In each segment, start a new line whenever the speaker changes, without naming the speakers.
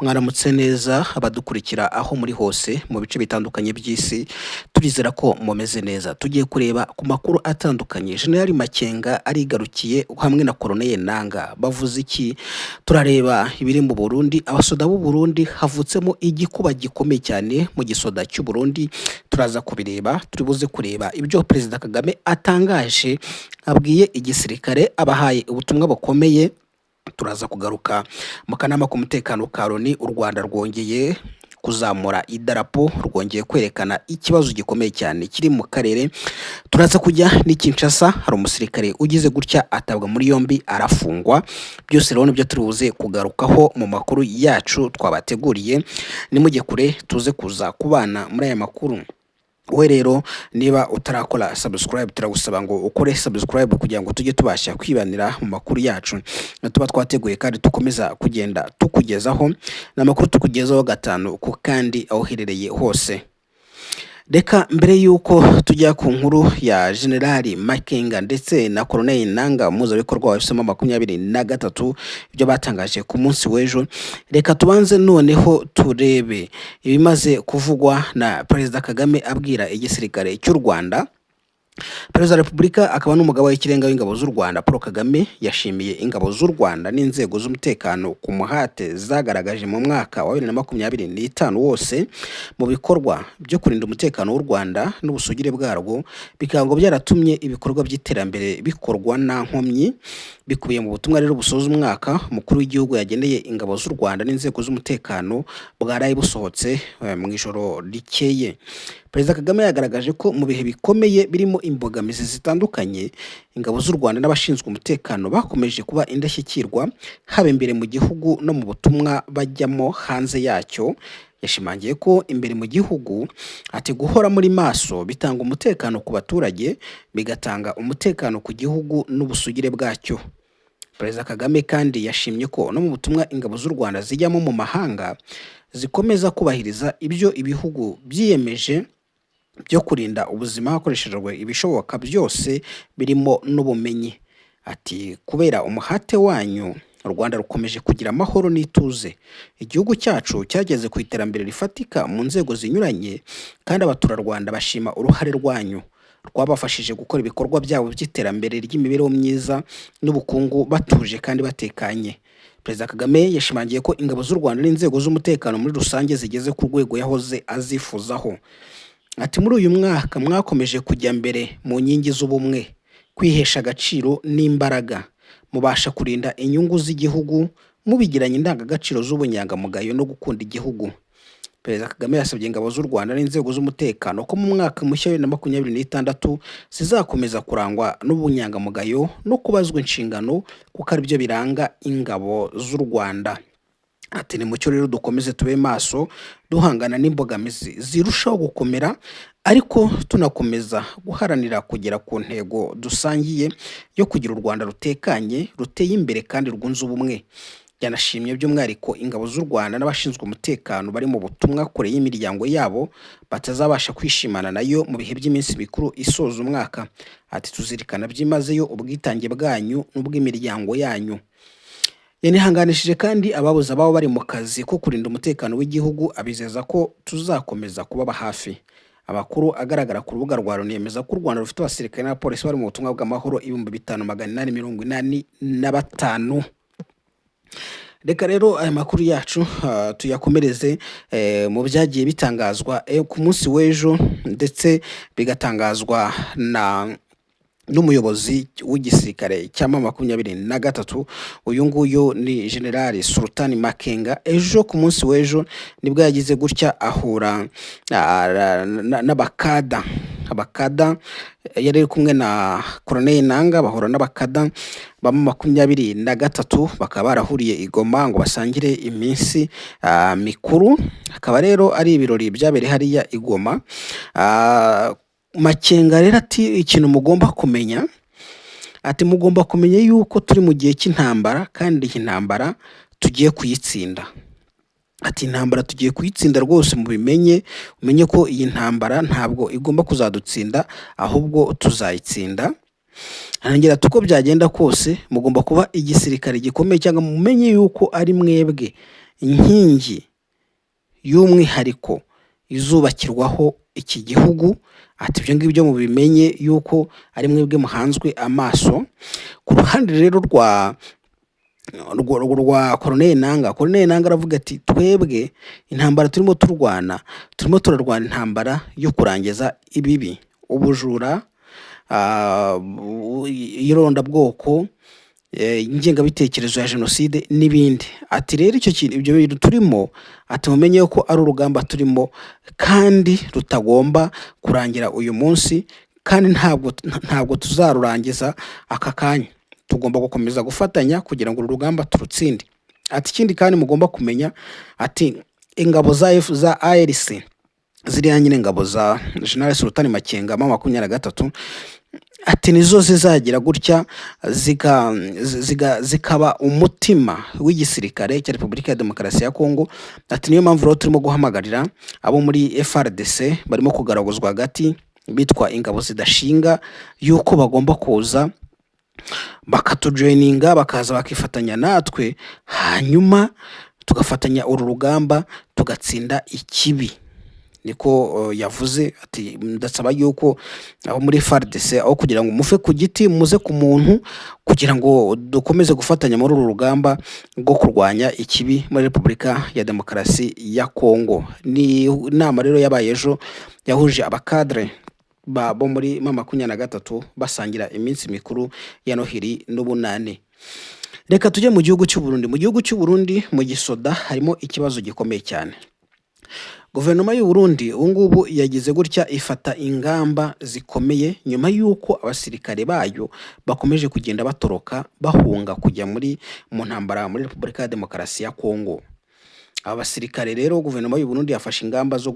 Mwaramutse neza abadukurikira aho muri hose mu bice bitandukanye by'isi, turizera ko mumeze neza. Tugiye kureba ku makuru atandukanye. General Makenga arigarukiye hamwe na Colonel Nanga bavuze iki? Turareba ibiri mu Burundi, abasoda b'u Burundi havutsemo igikuba gikomeye cyane mu gisoda cy'u Burundi, turaza kubireba. Turi buze kureba ibyo Perezida Kagame atangaje abwiye igisirikare, abahaye ubutumwa bukomeye. Turaza kugaruka mu kanama k'umutekano ka Loni, u Rwanda rwongeye kuzamura idarapo, rwongeye kwerekana ikibazo gikomeye cyane kiri mu karere. Turaza kujya n'i Kinshasa, hari umusirikare ugize gutya atabwa muri yombi arafungwa. Byose rero nibyo turi buze kugarukaho mu makuru yacu twabateguriye. Nimujye kure, tuze kuza kubana muri aya makuru. Wowe rero niba utarakora subscribe, turagusaba ngo ukore subscribe kugira ngo tujye tubasha kwibanira mu makuru yacu tuba twateguye kandi dukomeza kugenda tukugezaho. Ni amakuru tukugezaho gatanu ku kandi aho uherereye hose. Reka mbere y'uko tujya ku nkuru ya General Makenga ndetse na Colonel Nanga, umuhuzabikorwa wa AFC M23, ibyo batangaje ku munsi w'ejo, reka tubanze noneho turebe ibimaze kuvugwa na Perezida Kagame abwira igisirikare cy'u Rwanda. Perezida wa Repubulika akaba n'umugaba w'ikirenga w'ingabo z'u Rwanda, Paul Kagame, yashimiye ingabo z'u Rwanda n'inzego z'umutekano ku muhate zagaragaje mu mwaka wa 2025 wose mu bikorwa byo kurinda umutekano w'u Rwanda n'ubusugire bwarwo, bikaba ngo byaratumye ibikorwa by'iterambere bikorwa nta nkomyi. Bikubiye mu butumwa rero busoza umwaka umukuru w'igihugu yageneye ingabo z'u Rwanda n'inzego z'umutekano, bwaraye busohotse mu ijoro rikeye. Perezida Kagame yagaragaje ko mu bihe bikomeye birimo imbogamizi zitandukanye, ingabo z'u Rwanda n'abashinzwe umutekano bakomeje kuba indashyikirwa, haba imbere mu gihugu no mu butumwa bajyamo hanze yacyo. Yashimangiye ko imbere mu gihugu, ati: "Guhora muri maso bitanga umutekano ku baturage, bigatanga umutekano ku gihugu n'ubusugire bwacyo." Perezida Kagame kandi yashimye ko no mu butumwa ingabo z'u Rwanda zijyamo mu mahanga zikomeza kubahiriza ibyo ibihugu byiyemeje byo kurinda ubuzima hakoreshejwe ibishoboka byose birimo n'ubumenyi. Ati: "Kubera umuhate wanyu, u Rwanda rukomeje kugira amahoro n'ituze. Igihugu cyacu cyageze ku iterambere rifatika mu nzego zinyuranye, kandi abaturarwanda bashima uruhare rwanyu rwabafashije gukora ibikorwa byabo by'iterambere ry'imibereho myiza n'ubukungu batuje kandi batekanye." Perezida Kagame yashimangiye ko ingabo z'u Rwanda n'inzego z'umutekano muri rusange zigeze ku rwego yahoze azifuzaho. Ati: "Muri uyu mwaka mwakomeje kujya mbere mu nkingi z'ubumwe, kwihesha agaciro n'imbaraga, mubasha kurinda inyungu z'igihugu mubigiranye indangagaciro z'ubunyangamugayo no gukunda igihugu." Perezida Kagame yasabye ingabo z'u Rwanda n'inzego z'umutekano ko mu mwaka mushya wa 2026 zizakomeza kurangwa n'ubunyangamugayo no kubazwa inshingano, kuko aribyo biranga ingabo z'u Rwanda. Ati: "Nimucyo rero dukomeze tube maso, duhangana n'imbogamizi zirushaho gukomera, ariko tunakomeza guharanira kugera ku ntego dusangiye yo kugira u Rwanda rutekanye, ruteye imbere kandi rwunze ubumwe." Yanashimye by'umwihariko ingabo z'u Rwanda n'abashinzwe umutekano bari mu butumwa kure y'imiryango yabo, batazabasha kwishimana nayo mu bihe by'iminsi mikuru isoza umwaka. Ati: "Tuzirikana byimazeyo ubwitange bwanyu n'ubw'imiryango yanyu." Yanihanganishije kandi ababuze ababo bari mu kazi ko kurinda umutekano w'igihugu, abizeza ko tuzakomeza kubaba hafi. Amakuru agaragara ku rubuga rwa Loni yemeza ko u Rwanda rufite abasirikare n'abapolisi bari mu butumwa bw'amahoro 5885. Reka rero aya makuru yacu tuyakomereze mu byagiye bitangazwa ku munsi w'ejo, ndetse bigatangazwa na n'umuyobozi w'igisirikare cya M23. Uyu nguyu ni General Sultan Makenga. Ejo, ku munsi w'ejo, nibwo yagize gutya ahura n'abakada. Abakada yari ari kumwe na Colonel Nanga, bahura n'abakada ba M23, bakaba barahuriye i Goma ngo basangire iminsi mikuru. Akaba rero ari ibirori byabereye hariya i Goma. Makenga rero ati: "Ikintu mugomba kumenya," ati: "mugomba kumenya yuko turi mu gihe cy'intambara, kandi iyi ntambara tugiye kuyitsinda." Ati: "Intambara tugiye kuyitsinda rwose, mubimenye, umenye ko iyi ntambara ntabwo igomba kuzadutsinda, ahubwo tuzayitsinda." Arongera ati: "Uko byagenda kose mugomba kuba igisirikare gikomeye, cyangwa mumenye yuko ari mwebwe inkingi y'umwihariko izubakirwaho iki gihugu. Ati ibyo ngibyo mubimenye yuko ari mwebwe muhanzwe amaso. Ku ruhande rero rwa Corneille Nanga, Corneille Nanga aravuga ati twebwe intambara turimo turwana, turimo turarwana intambara yo kurangiza ibibi, ubujura, irondabwoko, ingengabitekerezo ya jenoside n'ibindi. Ati rero icyo kintu, ibyo bintu turimo, ati mumenye ko ari urugamba turimo kandi rutagomba kurangira uyu munsi, kandi ntabwo tuzarurangiza aka kanya, tugomba gukomeza gufatanya kugira ngo uru rugamba turutsinde. Ati ikindi kandi mugomba kumenya, ati ingabo za ARC, ziriya nyine ngabo za General Sultani Makenga M23, ati nizo zizagira gutya zikaba umutima w'igisirikare cya Repubulika ya Demokarasi ya Kongo. Ati niyo mpamvu rero turimo guhamagarira abo muri FARDC barimo kugaraguzwa hagati bitwa ingabo zidashinga yuko bagomba kuza bakatujoininga, bakaza bakifatanya natwe, hanyuma tugafatanya uru rugamba tugatsinda ikibi. Niko yavuze. Ati ndasaba yuko abo muri FARDC, aho kugira ngo muve ku giti muze ku muntu, kugira ngo dukomeze gufatanya muri uru rugamba rwo kurwanya ikibi muri Repubulika ya Demokarasi ya Kongo. Ni inama rero yabaye ejo yahuje abakadre bo muri M23 basangira iminsi mikuru ya Noheli n'Ubunani. Reka tujye mu gihugu cy'u Burundi. Mu gihugu cy'u Burundi, mu gisoda harimo ikibazo gikomeye cyane. Guverinoma y'u Burundi ubu ngubu yagize gutya ifata ingamba zikomeye nyuma y'uko abasirikare bayo bakomeje kugenda batoroka bahunga kujya mu ntambara muri Repubulika ya Demokarasi ya Kongo. Aba basirikare rero, guverinoma y'u Burundi yafashe ingamba zo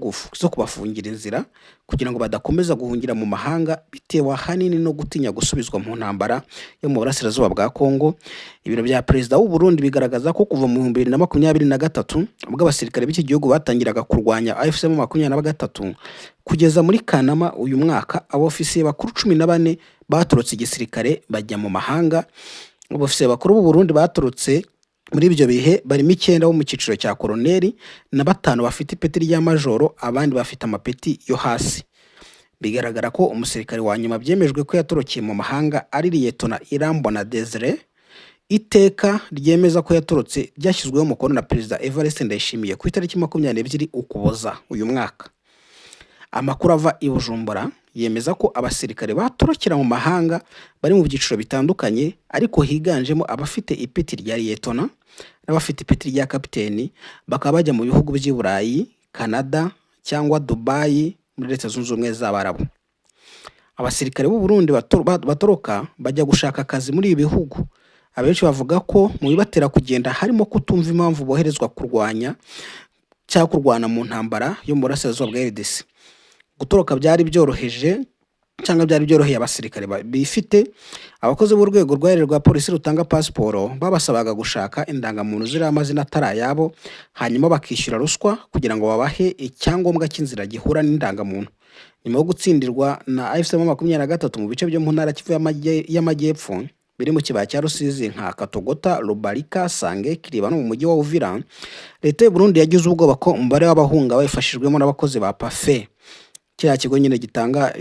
kubafungira inzira kugira ngo badakomeza guhungira mu mahanga, bitewe ahanini no gutinya gusubizwa mu ntambara yo mu burasirazuba bwa Kongo. Ibiro bya perezida w'u Burundi bigaragaza ko kuva mu 2023, ubwo abasirikare b'iki gihugu batangiraga kurwanya AFC M23, kugeza muri Kanama uyu mwaka, abofisiye bakuru 14 batorotse igisirikare bajya mu mahanga. Abofisiye bakuru b'u Burundi batorotse muri ibyo bihe barimo icyenda bo mu cyiciro cya koroneri na batanu bafite ipeti rya majoro, abandi bafite amapeti yo hasi. Bigaragara ko umusirikare wa nyuma byemejwe ko yatorokeye mu mahanga ari Liyetona Irambona Desire. Iteka ryemeza ko yatorotse ryashyizweho umukono na Perezida Evariste Ndayishimiye ku itariki 22 Ukuboza uyu mwaka. Amakuru ava i Bujumbura yemeza ko abasirikare batorokera mu mahanga bari mu byiciro bitandukanye, ariko higanjemo abafite ipeti rya liyetona n'abafite ipeti rya kapiteni, bakaba bajya mu bihugu by'i Burayi, Canada cyangwa Dubai muri Leta Zunze Ubumwe z'Abarabu. Abasirikare b'u Burundi batoroka bajya gushaka akazi muri ibi bihugu, abenshi bavuga ko mu bibatera kugenda harimo kutumva impamvu boherezwa kurwanya cyangwa kurwana mu ntambara yo mu burasirazuba bwa RDC. Gutoroka byari byoroheje cyangwa byari byoroheye abasirikare bifite. Abakozi b'urwego rwahariwe rwa polisi rutanga pasiporo babasabaga gushaka indangamuntu ziriho amazina atari ayabo, hanyuma bakishyura ruswa kugira ngo babahe icyangombwa cy'inzira gihura n'indangamuntu. Nyuma yo gutsindirwa na AFC M23 mu bice byo mu ntara Kivu y'Amajyepfo biri mu kibaya cya Rusizi nka Katogota, Rubarika, Sange, Kiriba no mu mujyi wa Uvira, leta y'u Burundi yagize ubwoba ko umubare w'abahunga babifashijwemo n'abakozi ba PAFE, kiriya kigo nyine gitanga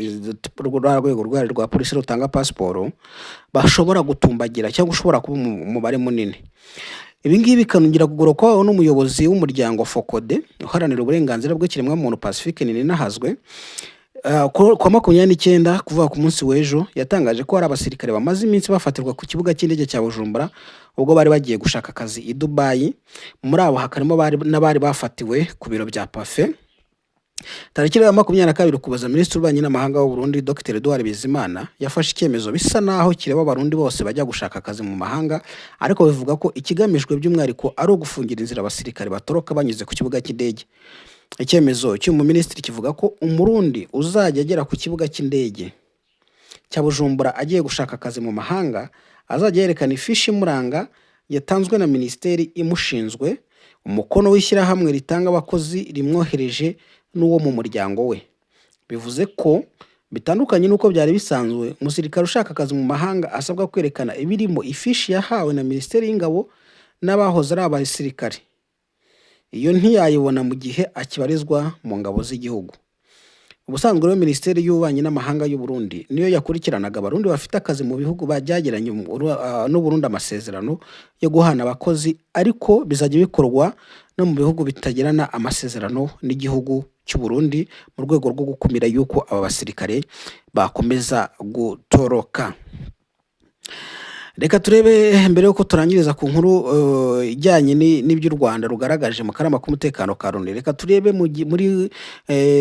rwa rwego rwahariwe rwa polisi rutanga pasiporo, bashobora gutumbagira cyangwa ushobora kuba umubare munini. Ibi ngibi bikanongera kugorokwaho n'umuyobozi w'umuryango FOCODE uharanira uburenganzira bw'ikiremwamuntu, Pacifique Nininahazwe. Ku wa 29, kuvuga ku munsi w'ejo, yatangaje ko hari abasirikare bamaze iminsi bafatirwa ku kibuga cy'indege cya Bujumbura ubwo bari bagiye gushaka akazi i Dubai. Muri abo hakarimo n'abari bafatiwe ku biro bya PAFE. Tariki ya 22 Ukuboza, Minisitiri w'Ububanyi n'Amahanga w'u Burundi, Dr Edouard Bizimana, yafashe icyemezo bisa naho kireba Abarundi bose bajya gushaka akazi mu mahanga, ariko bivuga ko ikigamijwe by'umwihariko ari ugufungira inzira abasirikare batoroka banyuze ku kibuga cy'indege. Icyemezo cy'uyu muminisitiri kivuga ko Umurundi uzajya agera ku kibuga cy'indege cya Bujumbura agiye gushaka akazi mu mahanga azajya yerekana ifishi imuranga yatanzwe na minisiteri imushinzwe, umukono w'ishyirahamwe ritanga abakozi rimwohereje n'uwo mu muryango we. Bivuze ko bitandukanye n'uko byari bisanzwe, umusirikare ushaka akazi mu mahanga asabwa kwerekana ibirimo ifishi yahawe na minisiteri y'ingabo n'abahoze ari abasirikare. Iyo ntiyayibona mu gihe akibarizwa mu ngabo z'igihugu. Ubusanzwe rero Minisiteri y'Ububanyi n'Amahanga y'u Burundi niyo yakurikiranaga Abarundi bafite akazi mu bihugu byagiranye n'u Burundi amasezerano yo guhana abakozi, ariko bizajya bikorwa no mu bihugu bitagirana amasezerano n'igihugu cy'u Burundi mu rwego rwo gukumira yuko aba basirikare bakomeza gutoroka. Reka turebe, mbere yuko turangiriza ku nkuru ijyanye n'iby'u Rwanda rugaragaje mu kanama k'umutekano ka Loni, reka turebe muri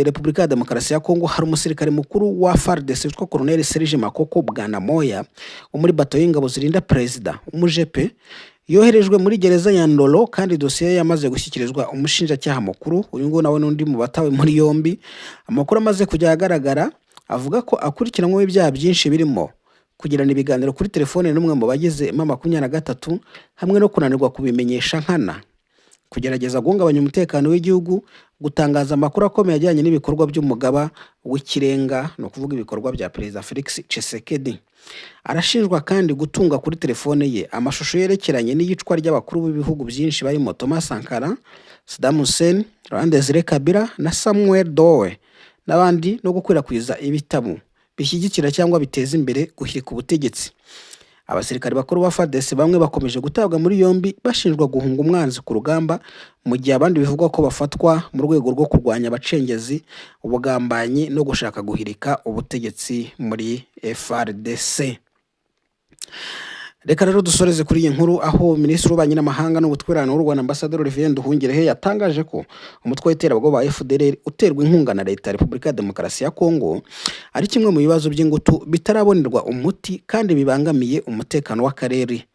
Repubulika ya Demokarasi ya Kongo. Hari umusirikare mukuru wa FARDC witwa Colonel Serge Makoko Bwanamoya wo muri bato y'ingabo zirinda perezida, umujepe, yoherejwe muri gereza ya Ndolo kandi dosiye ye yamaze gushyikirizwa umushinjacyaha mukuru. Uyu nguyu nawe n'undi mu batawe muri yombi. Amakuru amaze kujya ahagaragara avuga ko akurikiranweho ibyaha byinshi birimo kugirana ibiganiro kuri telefone n'umwe mu bagize M23 hamwe no kunanirwa kubimenyesha nkana, kugerageza guhungabanya umutekano w'igihugu, gutangaza amakuru akomeye ajyanye n'ibikorwa by'umugaba w'ikirenga, ni ukuvuga ibikorwa bya Perezida Felix Tshisekedi. Arashinjwa kandi gutunga kuri telefone ye amashusho yerekeranye n'iyicwa ry'abakuru b'ibihugu byinshi barimo Thomas Sankara, Saddam Hussein, Laurent Desire Kabila na Samuel Doe n'abandi, no gukwirakwiza ibitabo bishyigikira cyangwa biteza imbere guhirika ubutegetsi. Abasirikare bakuru ba FARDC bamwe bakomeje gutabwa muri yombi bashinjwa guhunga umwanzi ku rugamba, mu gihe abandi bivugwa ko bafatwa mu rwego rwo kurwanya abacengezi, ubugambanyi no gushaka guhirika ubutegetsi muri FARDC. Reka rero dusoreze kuri iyi nkuru, aho Minisitiri w'Ububanyi n'Amahanga n'Ubutwererane w'u Rwanda, Ambasaderi Olivier Nduhungirehe, yatangaje ko umutwe w'iterabwoba wa FDLR uterwa inkunga na Leta ya Repubulika ya Demokarasi ya Kongo ari kimwe mu bibazo by'ingutu bitarabonerwa umuti kandi bibangamiye umutekano w'akarere.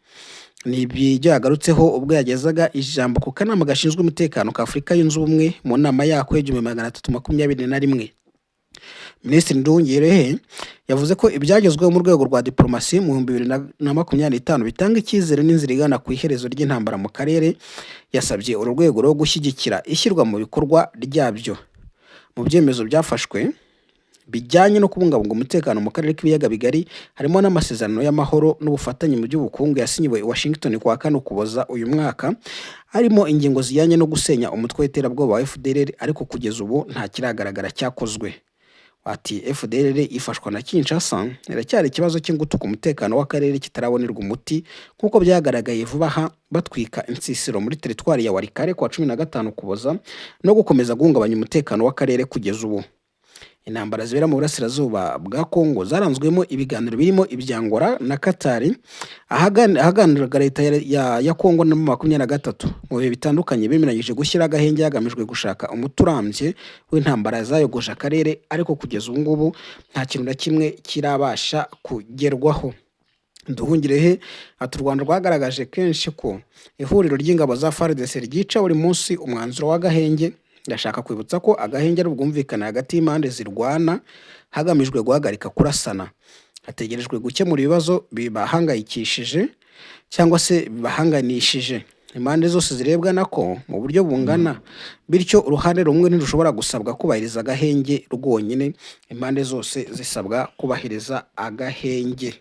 Ni ibyo yagarutseho ubwo yagezaga ijambo ku kanama gashinzwe umutekano ka Afurika Yunze Ubumwe mu nama yako y'1321. Minisitiri Nduhungirehe yavuze ko ibyagezweho mu rwego rwa diplomasi mu 2025 bitanga icyizere n'inzira igana ku iherezo ry'intambara mu karere. Yasabye uru rwego rwo gushyigikira ishyirwa mu bikorwa ryabyo. Mu byemezo byafashwe bijyanye no kubungabunga umutekano mu karere k'Ibiyaga Bigari harimo n'amasezerano y'amahoro n'ubufatanye mu by'ubukungu yasinyiwe i Washington ku wa 4 Ukuboza uyu mwaka, harimo ingingo zijyanye no gusenya umutwe w'iterabwoba wa FDLR, ariko kugeza ubu nta kiragaragara cyakozwe. Ati: "FDLR ifashwa na Kinshasa iracyari ikibazo cy'ingutu ku mutekano w'akarere kitarabonerwa umuti, nk'uko byagaragaye vuba aha batwika insisiro muri teritwari ya Walikale ku wa 15 Ukuboza no gukomeza guhungabanya umutekano w'akarere kugeza ubu." Intambara zibera mu burasirazuba bwa Kongo zaranzwemo ibiganiro birimo ibya Angola na Qatar, ahaganiraga leta ya Kongo na 23 mu bihe bitandukanye bemeranyije gushyira agahenge hagamijwe gushaka umuti urambye w'intambara zayogoje akarere, ariko kugeza ubu ngubu nta kintu na kimwe kirabasha kugerwaho. Nduhungirehe ati: "U Rwanda rwagaragaje kenshi ko ihuriro ry'ingabo za FARDC ryica buri munsi umwanzuro w'agahenge. Ndashaka kwibutsa ko agahenge ari ubwumvikane hagati y'impande zirwana hagamijwe guhagarika kurasana, hategerejwe gukemura ibibazo bibahangayikishije cyangwa se bibahanganishije. Impande zose zirebwa nako mu buryo bungana, bityo uruhande rumwe ntirushobora gusabwa kubahiriza agahenge rwonyine. Impande zose zisabwa kubahiriza agahenge."